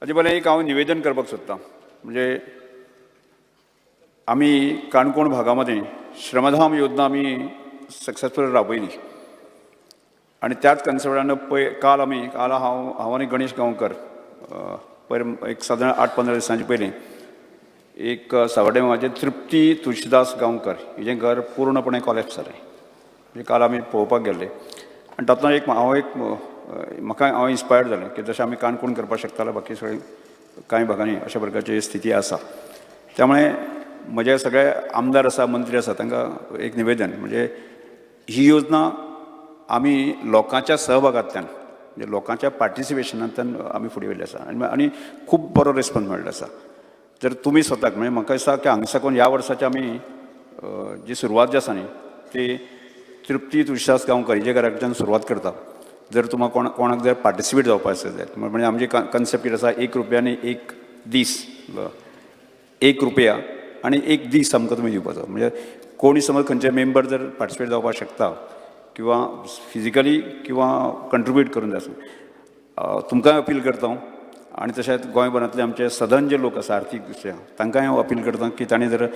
हाजे पयलीं एक हांव निवेदन करपाक सोदतां. म्हणजे आमी काणकोण भागामध्ये श्रमधाम योजना आमी सक्सेसफूल राबयली आनी त्याच कन्सेप्टान पय काल आमी काल हांव हांव आनी गणेश गांवकर पयर एक सादारण 8-15 दिसांचे पयलीं एक सावड्डे म्हाजें तृप्ती तुळशीदास गांवकर हिजें घर पूर्णपणे कॉलेप्स जालें. म्हणजे काल आमी पळोवपाक गेल्ले आनी तातूंत एक हांव एक म्हाका हांव इन्स्पायर्ड जालें की जशें आमी काणकोण करपाक शकताले, बाकी सगळे कांय भागांनी अशा प्रकारची स्थिती आसा. त्यामुळे म्हजे सगळे आमदार आसा, मंत्री आसा, तांकां एक निवेदन, म्हणजे ही योजना आमी लोकांच्या सहभागांतल्यान, म्हणजे लोकांच्या पार्टिसिपेशनांतल्यान आमी फुडें व्हेल्ली आसा आनी आनी खूब बरो रिस्पॉन्स मेळ्ळो आसा. जर तुमी स्वताक, म्हणजे म्हाका दिसता की हांगा साकून ह्या वर्साची आमी जी सुरवात जी आसा न्ही, ती तृप्ती तुळशीदास गांवकर हिजे घरा कडच्यान सुरवात करता. जर तुमकां कोण कोणाक जर पार्टिसिपेट जावपाक आसत जायत, म्हणजे आमची कन्सेप्ट कितें आसा, 1 रुपया आनी एक दीस, 1 रुपया आनी एक दीस आमकां तुमी दिवपाचो. म्हणजे कोणी समज खंयचे मेंबर जर पार्टिसिपेट जावपाक शकता किंवा फिजिकली किंवा कंट्रिब्यूट करून जाय, तुमकांय अपील करता हांव. आनी तशेंच गोंयभरांतले आमचे सदन जे लोक आसा आर्थीक दृश्ट्या, तांकांय हांव अपील करता की तांणी जर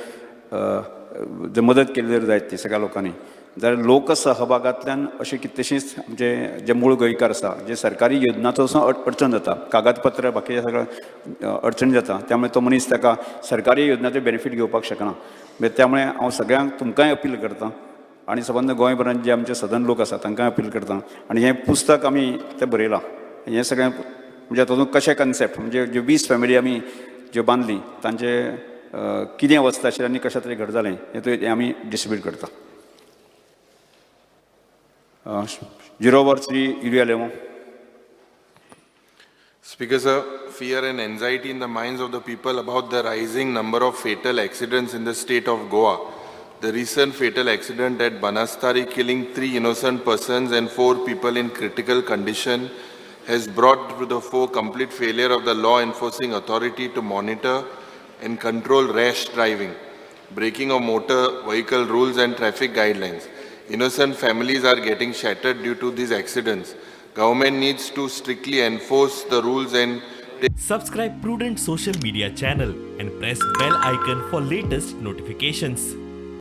जर मदत केली जर जायत ती सगळ्या लोकांनी जाल्यार लोकसहभागांतल्यान अशे कितलेशींच आमचे जे मूळ गोंयकार आसा, जे सरकारी योजनाचो असो अडचण जाता, कागदपत्र बाकीचे सगळें अडचणी जाता, त्यामुळे तो मनीस ताका सरकारी योजनाचे बेनिफीट घेवपाक शकना. म्हणजे त्यामुळे हांव सगळ्यांक तुमकांय अपील करता आनी सबंद गोंयभरांत जे आमचे सदन लोक आसा तांकांय अपील करता. आनी हें पुस्तक आमी तें बरयलां, हें सगळें म्हणजे तातूंत कशें कन्सेप्ट, म्हणजे ज्यो 20 फॅमिली आमी ज्यो बांदली तांचे कितें अवस्था आशिल्ली आनी कशा तरेन घर जालें, हें हें आमी डिस्ट्रिब्यूट करता. Zero our, Shri Yuri Alemao. Speaker sir, fear and anxiety in the minds of the people about the rising number of fatal accidents in the state of Goa. The recent fatal accident at Banastari killing three innocent persons and four people in critical condition has brought to the fore complete failure of the law enforcing authority to monitor and control rash driving, breaking of motor vehicle rules and traffic guidelines. Innocent families are getting shattered due to these accidents. Government needs to strictly enforce the rules and Subscribe Prudent Social Media channel and press bell icon for latest notifications.